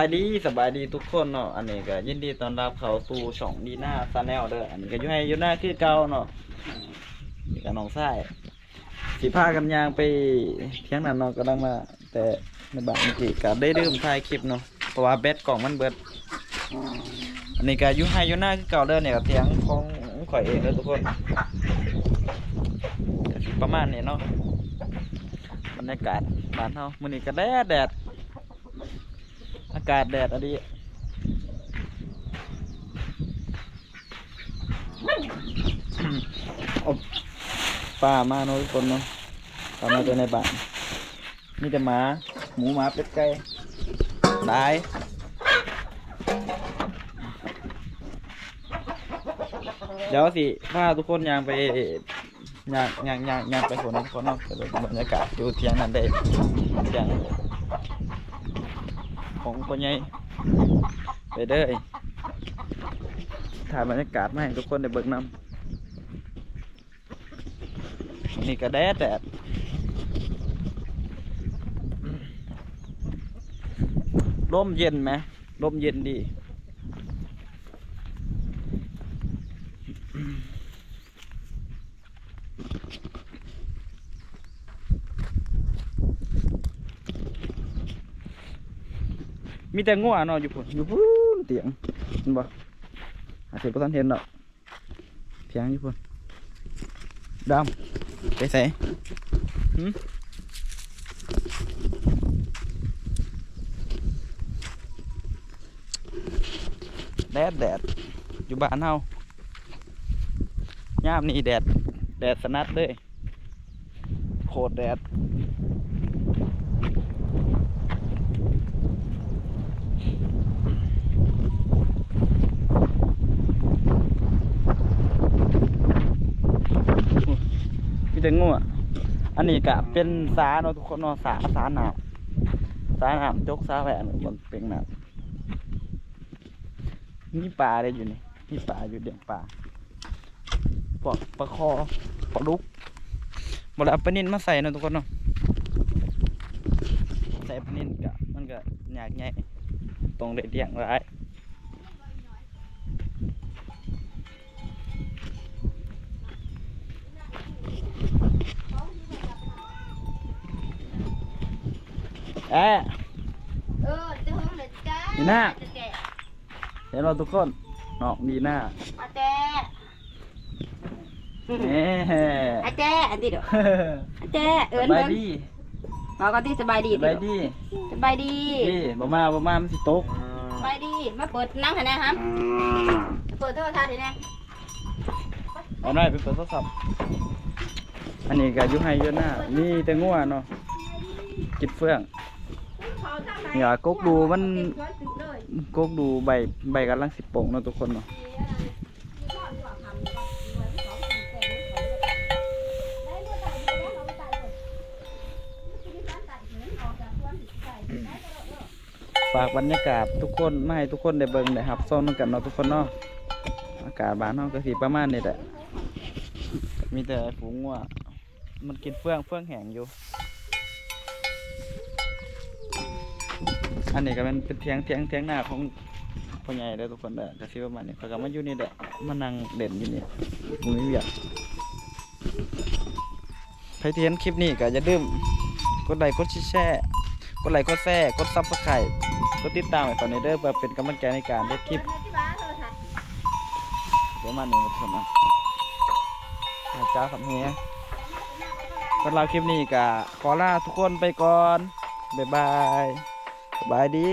ສະບາຍດີ ສະບາຍດີທຸກຄົນເນາະ. ອັນນີ້ກໍຍິນດີຕ້ອນຮັບເຂົ້າສູ່ຊ່ອງດີນາແຊນແນວເດີ. ອັນນີ້ກໍຢູ່ໄຮ່ຢູ່ນາຄືເກົ່າເນາະ. ນີ້ກໍນ້ອງຊາຍ ຊິພາກັນຍ່າງໄປທຽງນັ້ນເນາະ, ກຳລັງມາແຕ່ໃນບ້ານເມື່ອກີ້ ກໍໄດ້ລືມຖ່າຍຄລິບເນາະ ເພາະວ່າແບັດກ້ອງມັນເບິດ. ອັນນີ້ກໍຢູ່ໄຮ່ຢູ່ນາຄືເກົ່າເດີ. ນີ້ກໍຖຽງຂອງຂ້ອຍເອງເດີທຸກຄົນ. ກໍຊິປະມານນີ້ເນາະ ບັນຍາກາດບ້ານເຮົາ. ມື້ນີ້ກໍແດດແດດ ອາກາດແດດອີ່ຫຼີ. ໂອ້ ປາມາເນາະທຸກຄົນເນາະ, ປາມາແຕ່ໃນບ້ານ. ມີແຕ່ໝາ ໝູ ໝາ ເປັດ ໄກ່ ຫຼາຍ. ດຽວຊິພາທຸກຄົນຍ່າງໄປ ຍ່າງ ຍ່າງ ຍ່າງ ຍ່າງໄປພຸ້ນເນາະທຸກຄົນເນາະ, ໄປເບິ່ງບັນຍາກາດຢູ່ຖຽງນັ້ນເດ້. ຖຽງຂອງພໍ່ໃຫຍ່ ໄປເດີ. ຖ່າຍບັນຍາກາດມາໃຫ້ທຸກຄົນໄດ້ເບິ່ງນຳ. ນີ້ກໍແດດແດດ ລົມເຢັນແໝ ລົມເຢັນດີ. ມີແຕ່ງົວເນາະ ຢູ່ພຸ້ນ ຢູ່ພຸ້ນຕຽງ ເຫັນບໍ່? ອາດຊິບໍ່ທັນເຫັນດອກ. ຖຽງຢູ່ພຸ້ນ. ດຳ ໄປໃສ? ຫື? ແດດແດດ ຢູ່ບ້ານເຮົາ ຍາມນີ້ແດດ ແດດສະໜັດເລີຍ. ໂຄດແດດ ມີແຕ່ງົວ. ອັນນີ້ກະເປັນສາເນາະທຸກຄົນເນາະ, ສາ ສານ້ຳ ສານ້ຳຈົກ ສາແວ່ ເບິ່ງເປັງນ້ຳ. ມີປາເດ້ຢູ່ນີ້ ມີປາຢູ່ ລ້ຽງປາ ພວກປາຄໍ່ ປາດຸກ. ບໍ່ໄດ້ເອົາປານິນມາໃສ່ເນາະທຸກຄົນເນາະ, ໃສ່ປານິນກະ ມັນກະຍາກໃຫຍ່ ຕ້ອງໄດ້ລ້ຽງຫຼາຍ. ແອ ເອີ ເຈົ້າຂອງເລີຍຈ້າ ນີ້ນະ ເຫັນບໍ່ທຸກຄົນ? ນ້ອງດີນາ ອາແຕ ເອີ ອາແຕ ອັນນີ້ເດີ້ ອາແຕ ເອີ້ນເບິ່ງ ສະບາຍດີ ເວົ້າກັນຕິ ສະບາຍດີ ສະບາຍດີ ສະບາຍດີ ນີ້ ບໍ່ມາ ບໍ່ມາ ມັນຊິຕົກ ສະບາຍດີ ມາເປີດໜັງໃຫ້ແດ່ຫຳ ເປີດໂທລະທັດໃຫ້ແດ່ ເອົາໜ້ອຍໄປເປີດໂທລະສັບ. ອັນນີ້ກະຢູ່ໄຮ່ຢູ່ນາ ມີແຕ່ງົວເນາະ ກິນເຟືອງ. ນີ້ກະກົກດູມັນ ກົກດູໃບ ໃບກຳລັງຊິປົ່ງເນາະທຸກຄົນເນາະ. ຝາກບັນຍາກາດທຸກຄົນມາໃຫ້ທຸກຄົນໄດ້ເບິ່ງໄດ້ຮັບຊົມນຳກັນເນາະທຸກຄົນເນາະ. ອາກາດບ້ານເຮົາກະຊິປະມານນີ້ແຫຼະ ມີແຕ່ຝູງງົວ ມັນກິນເຟືອງ ເຟືອງແຫ້ງຢູ່. ອັນນີ້ກະແມ່ນເປັນຖຽງ ຖຽງ ຖຽງນາຂອງພໍ່ໃຫຍ່ເດີທຸກຄົນເດີ ກະຊິປະມານນີ້. ຂ້ອຍກະມາຢູ່ນີ້ແຫຼະ ມານັ່ງຫຼິ້ນຢູ່ນີ້ ບໍ່ມີວຽກ. ໃຜທີ່ເຫັນຄລິບນີ້ກະຢ່າລືມກົດໄລ ກົດແຊ ກົດໄລ ກົດແຊ ກົດ Subscribe ກົດຕິດຕາມໃຫ້ຂ້ອຍແດ່ເດີ ເພື່ອເປັນກຳລັງໃຈໃນການເຮັດຄລິບ. ປະມານນີ້ທຸກຄົນນະ ໃຫ້ຈ້າຄຳເຮ. ສຳລັບຄລິບນີ້ກະຂໍລາທຸກຄົນໄປກ່ອນ ບາຍບາຍ ສະບາຍດີ.